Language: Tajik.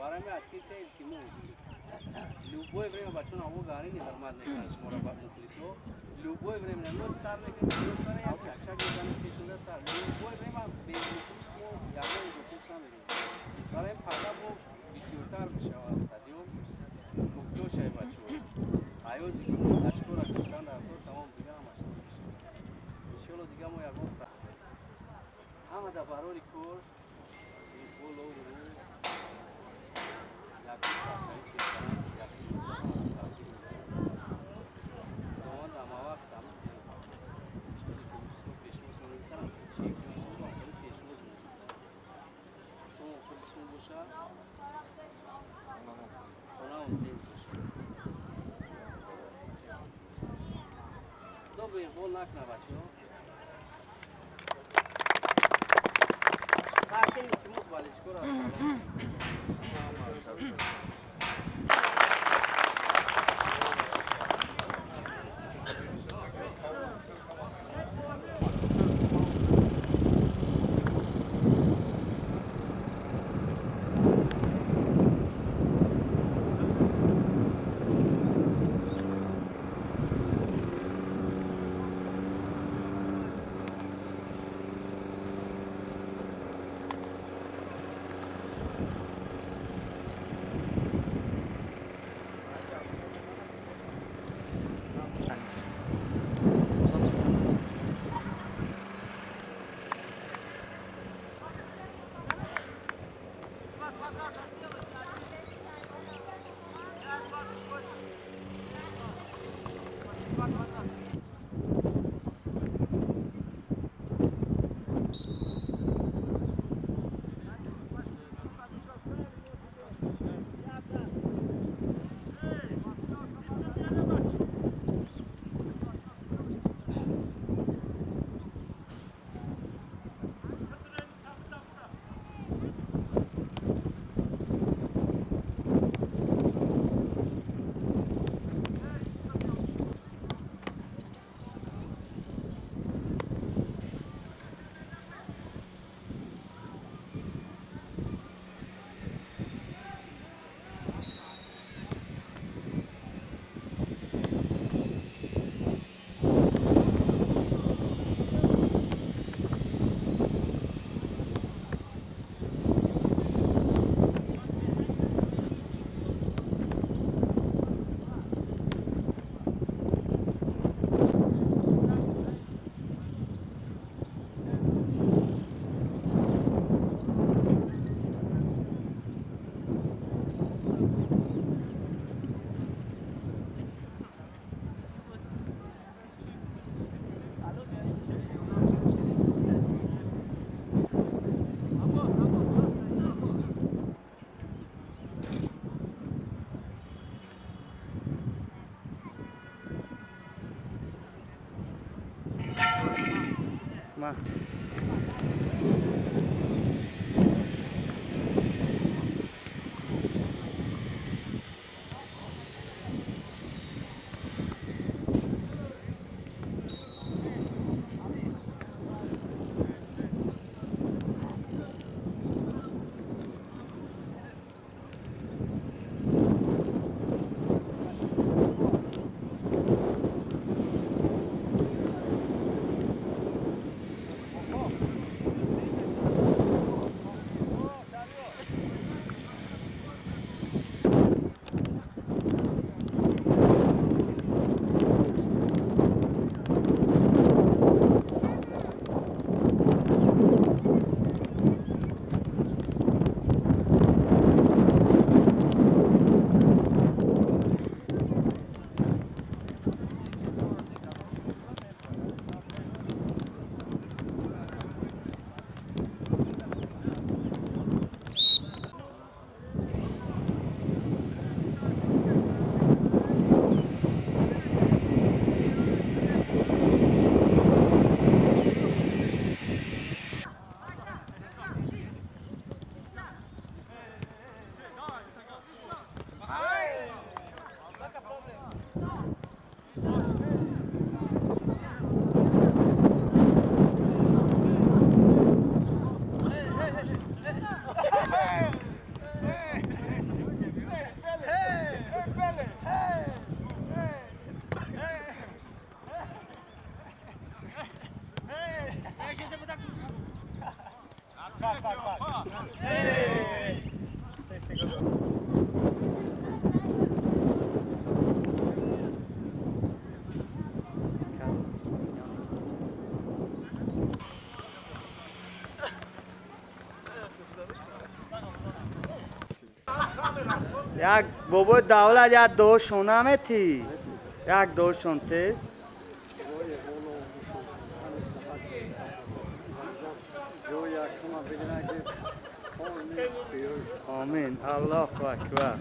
Барои открытие илтимос. Любое время бачаҳо ҳаво гарини ҳурмат мекунад шуморо ба мухлисо. Любое время мо сар мекунем, як чакчак мезанем пешонда сар. Любое время бе мухлис мо ягон дохилш намекунем. Барои парда бо бисёртар мешавад стадион. Мухтоҷ шавед бачаҳо. Аёзе ки очкора гирифтан дар кор тамом дига ҳамаш мешавад. Иншоалло дига мо ягон ҳама дар барори кор боло якум саршавӣ чемпионат якум табдил худованд ҳама вақт пешвоз мекунам чемпионшудро пешвоз мекунам сум худи сум бошад хонаам дин бошад худо беиқбол накунад бачаҳо саркин илтимос болельщикоро ассалом. Ma. Як бобои давлат як дуошон наметӣ, як дуошон те. Ой, воло, ҷои якума бигиран, ки Омин, Аллоҳу акбар.